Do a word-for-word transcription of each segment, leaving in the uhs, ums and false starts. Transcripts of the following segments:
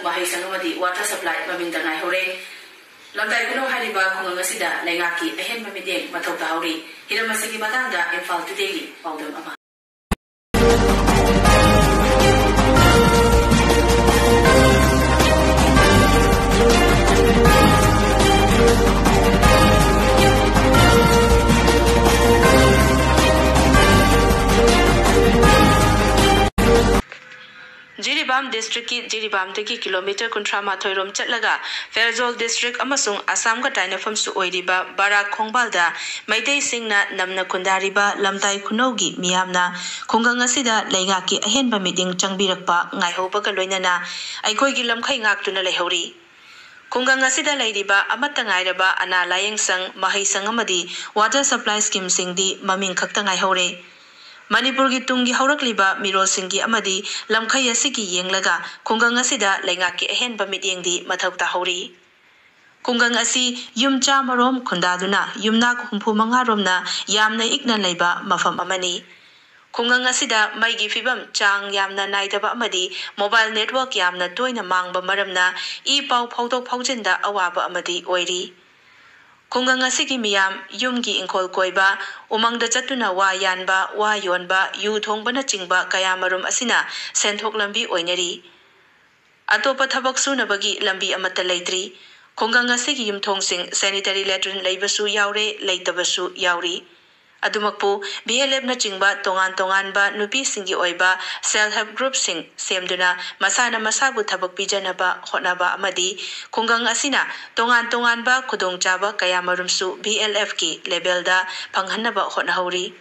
ꯃꯍꯩꯁꯪ ꯑꯃꯗꯤ water supply ꯃꯃꯤꯡꯗ ꯉꯥꯏꯍꯧꯔꯦ꯫ ꯂꯝꯇꯥꯏ ꯈꯨꯅꯧ ꯍꯥꯏꯔꯤꯕ ꯈꯨꯡꯒꯪ ꯑꯁꯤꯗ ꯂꯩꯉꯥꯛꯀꯤ ꯑꯍꯦꯟꯕ ꯃꯤꯠꯌꯦꯡ ꯃꯊꯧ ꯇꯥꯍꯧꯔꯤ꯫ ꯍꯤꯔꯝ ꯑꯁꯤꯒꯤ ꯃꯇꯥꯡꯗ ꯏꯝꯐꯥꯜ ꯇꯨꯗꯦꯒꯤ ꯄꯥꯎꯗꯝ ꯑꯃ꯫ ꯖꯤꯔꯤꯕꯥꯝ ꯗꯤꯁꯇ꯭ꯔꯤꯛꯀꯤ ꯖꯤꯔꯤꯕꯥꯝꯗꯒꯤ ꯀꯤꯂꯣꯃꯤꯇꯔ ꯀꯨꯟꯊ꯭ꯔꯥ ꯃꯥꯊꯣꯏ ꯔꯣꯝ ꯆꯠꯂꯒ ꯐꯦꯔꯖꯣꯜ ꯗꯤꯁꯇ꯭ꯔꯤꯛ ꯑꯃꯁꯨꯡ ꯑꯁꯥꯝꯒ ꯇꯥꯏꯅꯐꯝꯁꯨ ꯑꯣꯏꯔꯤꯕ ꯕꯔꯥꯛ ꯈꯣꯡꯕꯥꯜꯗ ꯃꯩꯇꯩꯁꯤꯡꯅ ꯅꯝꯅ ꯈꯨꯟꯗꯥꯔꯤꯕ ꯂꯝꯇꯥꯏ ꯈꯨꯅꯧꯒꯤ ꯃꯤꯌꯥꯝꯅ ꯈꯨꯡꯒꯪ ꯑꯁꯤꯗ ꯂꯩꯉꯥꯛꯀꯤ ꯑꯍꯦꯟꯕ ꯃꯤꯠꯌꯦꯡ ꯆꯪꯕꯤꯔꯛꯄ ꯉꯥꯏꯍꯧꯕꯒ ꯂꯣꯏꯅꯅ ꯑꯩꯈꯣꯏꯒꯤ ꯂꯝꯈꯩ ꯉꯥꯛꯇꯨꯅ ꯂꯩꯍꯧꯔꯤ꯫ ꯈꯨꯡꯒꯪ ꯑꯁꯤꯗ ꯂꯩꯔꯤꯕ ꯑꯃꯠꯇ ꯉꯥꯏꯔꯕ ꯑꯅꯥ ꯂꯥꯌꯦꯡ ꯁꯪ, ꯃꯍꯩ ꯁꯪ ꯑꯃꯗꯤ water supply scheme ꯁꯤꯡꯗꯤ ꯃꯃꯤꯡ ꯈꯛꯇ ꯉꯥꯏꯍꯧꯔꯦ꯫ ꯃꯅꯤꯄꯨꯔꯒꯤ ꯇꯨꯡꯒꯤ ꯍꯧꯔꯛꯂꯤꯕ ꯃꯤꯔꯣꯜꯁꯤꯡꯒꯤ ꯑꯃꯗꯤ ꯂꯝꯈꯩ ꯑꯁꯤꯒꯤ ꯌꯦꯡꯂꯒ ꯈꯨꯡꯒꯪ ꯑꯁꯤꯗ ꯂꯩꯉꯥꯛꯀꯤ ꯑꯍꯦꯟꯕ ꯃꯤꯠꯌꯦꯡꯗꯤ ꯃꯊꯧ ꯇꯥꯍꯧꯔꯤ꯫ ꯈꯨꯡꯒꯪ ꯑꯁꯤ ꯌꯨꯝ ꯆꯥꯝꯃꯔꯣꯝ ꯈꯨꯟꯗꯥꯗꯨꯅ ꯌꯨꯝꯅꯥꯛ ꯍꯨꯝꯐꯨ ꯃꯉꯥ ꯔꯣꯝꯅ ꯌꯥꯝꯅ ꯏꯛꯅ ꯂꯩꯕ ꯃꯐꯝ ꯑꯃꯅꯤ꯫ ꯈꯨꯡꯒꯪ ꯑꯁꯤꯗ ꯃꯩꯒꯤ ꯐꯤꯕꯝ ꯆꯥꯡ ꯌꯥꯝꯅ ꯅꯥꯏꯗꯕ ꯑꯃꯗꯤ mobile network ꯌꯥꯝꯅ ꯇꯣꯏꯅ ꯃꯥꯡꯕ ꯃꯔꯝꯅ ꯏ ꯄꯥꯎ ꯐꯥꯎꯗꯣꯛ ꯐꯥꯎꯖꯤꯟꯗ ꯑꯋꯥꯕ ꯑꯃꯗꯤ ꯑꯣꯏꯔꯤ꯫ ꯈꯨꯡꯒꯪ ꯑꯁꯤꯒꯤ ꯃꯤꯌꯥꯝ ꯌꯨꯝꯒꯤ ꯏꯪꯈꯣꯜ ꯀꯣꯏꯕ, ꯎꯃꯪꯗ ꯆꯠꯇꯨꯅ ꯋꯥ ꯌꯥꯟꯕ, ꯋꯥ ꯌꯣꯟꯕ, ꯌꯨ ꯊꯣꯡꯕꯅꯆꯤꯡꯕ ꯀꯌꯥꯃꯔꯨꯝ ꯑꯁꯤꯅ ꯁꯦꯟꯊꯣꯛ ꯂꯝꯕꯤ ꯑꯣꯏꯅꯔꯤ꯫ ꯑꯇꯣꯞꯄ ꯊꯕꯛ ꯁꯨꯅꯕꯒꯤ ꯂꯝꯕꯤ ꯑꯃꯠꯇ ꯂꯩꯇ꯭ꯔꯤ꯫ ꯈꯨꯡꯒꯪ ꯑꯁꯤꯒꯤ ꯌꯨꯝꯊꯣꯡꯁꯤꯡ sanitary latrine ꯂꯩꯕꯁꯨ ꯌꯥꯎꯔꯦ, ꯂꯩꯇꯕꯁꯨ ꯌꯥꯎꯔꯤ꯫ ꯑꯗꯨꯃꯛꯄꯨ, ꯚꯤ ꯑꯦꯜ ꯑꯦꯐꯅꯆꯤꯡꯕ ꯇꯣꯉꯥꯟ ꯇꯣꯉꯥꯟꯕ ꯅꯨꯄꯤꯁꯤꯡꯒꯤ ꯑꯣꯏꯕ self help group ꯁꯤꯡ ꯁꯦꯝꯗꯨꯅ ꯃꯁꯥꯅ ꯃꯁꯥꯕꯨ ꯊꯕꯛ ꯄꯤꯖꯅꯕ ꯍꯣꯠꯅꯕ ꯑꯃꯗꯤ ꯈꯨꯡꯒꯪ ꯑꯁꯤꯅ ꯇꯣꯉꯥꯟ ꯇꯣꯉꯥꯟꯕ ꯈꯨꯗꯣꯡꯆꯥꯕ ꯀꯌꯥꯃꯔꯨꯝꯁꯨ ꯚꯤ ꯑꯦꯜ ꯑꯦꯐꯀꯤ level ꯗ ꯐꯪꯍꯟꯅꯕ ꯍꯣꯠꯅꯍꯧꯔꯤ꯫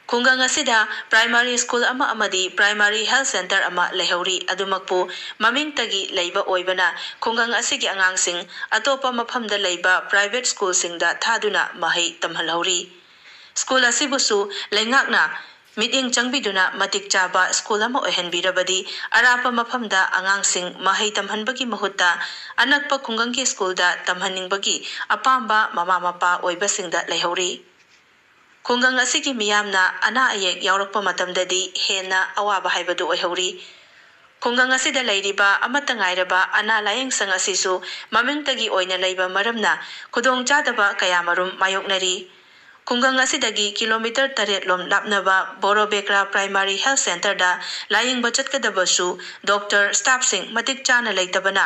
ꯈꯨꯡꯒꯪ ꯑꯁꯤꯗ primary school ꯑꯃ ꯑꯃꯗꯤ primary health centre ꯑꯃ ꯂꯩꯍꯧꯔꯤ꯫ ꯑꯗꯨꯃꯛꯄꯨ, ꯃꯃꯤꯡꯇꯒꯤ ꯂꯩꯕ ꯑꯣꯏꯕꯅ ꯈꯨꯡꯒꯪ ꯑꯁꯤꯒꯤ ꯑꯉꯥꯡꯁꯤꯡ ꯑꯇꯣꯞꯄ ꯃꯐꯝꯗ ꯂꯩꯕ private school ꯁꯤꯡꯗ ꯊꯥꯗꯨꯅ ꯃꯍꯩ ꯇꯝꯍꯜꯍꯧꯔꯤ꯫ School ꯑꯁꯤꯕꯨꯁꯨ ꯂꯩꯉꯥꯛꯅ ꯃꯤꯠꯌꯦꯡ ꯆꯪꯕꯤꯗꯨꯅ ꯃꯇꯤꯛ ꯆꯥꯕ school ꯑꯃ ꯑꯣꯏꯍꯟꯕꯤꯔꯕꯗꯤ, ꯑꯔꯥꯞꯄ ꯃꯐꯝꯗ ꯑꯉꯥꯡꯁꯤꯡ ꯃꯍꯩ ꯇꯝꯍꯟꯕꯒꯤ ꯃꯍꯨꯠꯇ ꯑꯅꯛꯄ ꯈꯨꯡꯒꯪꯒꯤ school ꯗ ꯇꯝꯍꯟꯅꯤꯡꯕꯒꯤ ꯑꯄꯥꯝꯕ ꯃꯃꯥ ꯃꯄꯥ ꯑꯣꯏꯕꯁꯤꯡꯗ ꯂꯩꯍꯧꯔꯤ꯫ ꯈꯨꯡꯒꯪ ꯑꯁꯤꯒꯤ ꯃꯤꯌꯥꯝꯅ ꯑꯅꯥ ꯑꯌꯦꯛ ꯌꯥꯎꯔꯛꯄ ꯃꯇꯝꯗꯗꯤ ꯍꯦꯟꯅ ꯑꯋꯥꯕ ꯍꯥꯏꯕꯗꯨ ꯑꯣꯏꯍꯧꯔꯤ꯫ ꯈꯨꯡꯒꯪ ꯑꯁꯤꯗ ꯂꯩꯔꯤꯕ ꯑꯃꯠꯇ ꯉꯥꯏꯔꯕ ꯑꯅꯥ ꯂꯥꯌꯦꯡꯁꯪ ꯑꯁꯤꯁꯨ ꯃꯃꯤꯡꯇꯒꯤ ꯑꯣꯏꯅ ꯂꯩꯕ ꯃꯔꯝꯅ ꯈꯨꯗꯣꯡꯆꯥꯗꯕ ꯀꯌꯥꯃꯔꯨꯝ ꯃꯥꯌꯣꯛꯅꯔꯤ꯫ ꯈꯨꯡꯒꯪ ꯑꯁꯤꯗꯒꯤ ꯀꯤꯂꯣꯃꯤꯇꯔ ꯇꯔꯦꯠ ꯂꯣꯝ ꯂꯥꯞꯅꯕ ꯕꯣꯔꯣꯕꯦꯀ꯭ꯔꯥ ꯄ꯭ꯔꯥꯏꯃꯥꯔꯤ ꯍꯦꯜꯊ ꯁꯦꯟꯇꯔꯗ ꯂꯥꯌꯦꯡꯕ ꯆꯠꯀꯗꯕꯁꯨ ꯗꯣꯛꯇꯔ, ꯁ꯭ꯇꯥꯐꯁꯤꯡ ꯃꯇꯤꯛ ꯆꯥꯅ ꯂꯩꯇꯕꯅ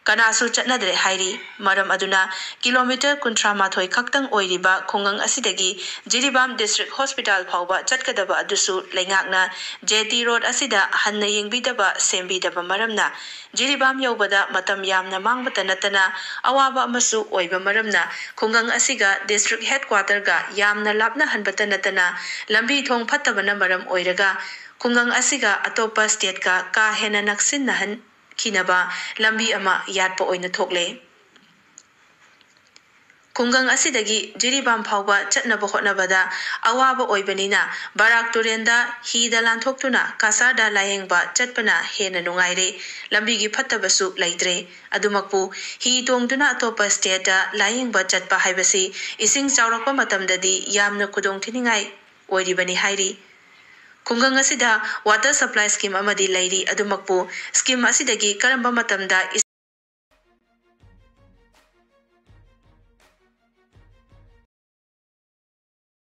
ꯀꯅꯥꯁꯨ ꯆꯠꯅꯗ꯭ꯔꯦ ꯍꯥꯏꯔꯤ꯫ ꯃꯔꯝ ꯑꯗꯨꯅ ꯀꯤꯂꯣꯃꯤꯇꯔ ꯀꯨꯟꯊ꯭ꯔꯥ ꯃꯥꯊꯣꯏ ꯈꯛꯇꯪ ꯑꯣꯏꯔꯤꯕ ꯈꯨꯡꯒꯪ ꯑꯁꯤꯗꯒꯤ ꯖꯤꯔꯤꯕꯥꯝ ꯗꯤꯁꯇ꯭ꯔꯤꯛ ꯍꯣꯁꯄꯤꯇꯥꯜ ꯐꯥꯎꯕ ꯆꯠꯀꯗꯕ ꯑꯗꯨꯁꯨ ꯂꯩꯉꯥꯛꯅ ꯖꯦ ꯇꯤ ꯔꯣꯗ ꯑꯁꯤꯗ ꯍꯟꯅ ꯌꯦꯡꯕꯤꯗꯕ, ꯁꯦꯝꯕꯤꯗꯕ ꯃꯔꯝꯅ ꯖꯤꯔꯤꯕꯥꯝ ꯌꯧꯕꯗ ꯃꯇꯝ ꯌꯥꯝꯅ ꯃꯥꯡꯕꯇ ꯅꯠꯇꯅ ꯑꯋꯥꯕ ꯑꯃꯁꯨ ꯑꯣꯏꯕ ꯃꯔꯝꯅ ꯈꯨꯡꯒꯪ ꯑꯁꯤꯒ ꯗꯤꯁꯇ꯭ꯔꯤꯛ ꯍꯦꯗꯀ꯭ꯋꯥꯇꯔꯒ ꯌꯥꯝꯅ ꯂꯥꯞꯅꯍꯟꯕꯇ ꯅꯠꯇꯅ ꯂꯝꯕꯤ ꯊꯣꯡ ꯐꯠꯇꯕꯅ ꯃꯔꯝ ꯑꯣꯏꯔꯒ ꯈꯨꯡꯒꯪ ꯑꯁꯤꯒ ꯑꯇꯣꯞꯄ ꯁ꯭ꯇꯦꯠꯀ ꯀꯥ ꯍꯦꯟꯅ ꯅꯛꯁꯤꯟꯅꯍꯟꯈꯤꯅꯕ ꯂꯝꯕꯤ ꯑꯃ ꯌꯥꯠꯄ ꯑꯣꯏꯅ ꯊꯣꯛꯂꯦ꯫ ꯈꯨꯡꯒꯪ ꯑꯁꯤꯗꯒꯤ ꯖꯤꯔꯤꯕꯥꯝ ꯐꯥꯎꯕ ꯆꯠꯅꯕ ꯍꯣꯠꯅꯕꯗ ꯑꯋꯥꯕ ꯑꯣꯏꯕꯅꯤꯅ ꯕꯔꯥꯛ ꯇꯨꯔꯦꯟꯗ ꯍꯤꯗ ꯂꯥꯟꯊꯣꯛꯇꯨꯅ ꯀꯁꯥꯔꯗ ꯂꯥꯌꯦꯡꯕ ꯆꯠꯄꯅ ꯍꯦꯟꯅ ꯅꯨꯡꯉꯥꯏꯔꯦ꯫ ꯂꯝꯕꯤꯒꯤ ꯐꯠꯇꯕꯁꯨ ꯂꯩꯇ꯭ꯔꯦ꯫ ꯑꯗꯨꯃꯛꯄꯨ ꯍꯤ ꯇꯣꯡꯗꯨꯅ ꯑꯇꯣꯞꯄ ꯁ꯭ꯇꯦꯠꯇ ꯂꯥꯌꯦꯡꯕ ꯆꯠꯄ ꯍꯥꯏꯕꯁꯤ ꯏꯁꯤꯡ ꯆꯥꯎꯔꯛꯄ ꯃꯇꯝꯗꯗꯤ ꯌꯥꯝꯅ ꯈꯨꯗꯣꯡꯊꯤꯅꯤꯡꯉꯥꯏ ꯑꯣꯏꯔꯤꯕꯅꯤ ꯍꯥꯏꯔꯤ꯫ ꯈꯨꯡꯒꯪ ꯑꯁꯤꯗ ꯋꯥꯇꯔ ꯁꯄ꯭ꯂꯥꯏ ꯁ꯭ꯀꯤꯝ ꯑꯃꯗꯤ ꯂꯩꯔꯤ꯫ ꯑꯗꯨꯃꯛꯄꯨ ꯁ꯭ꯀꯤꯝ ꯑꯁꯤꯗꯒꯤ ꯀꯔꯝꯕ ꯃꯇꯝꯗ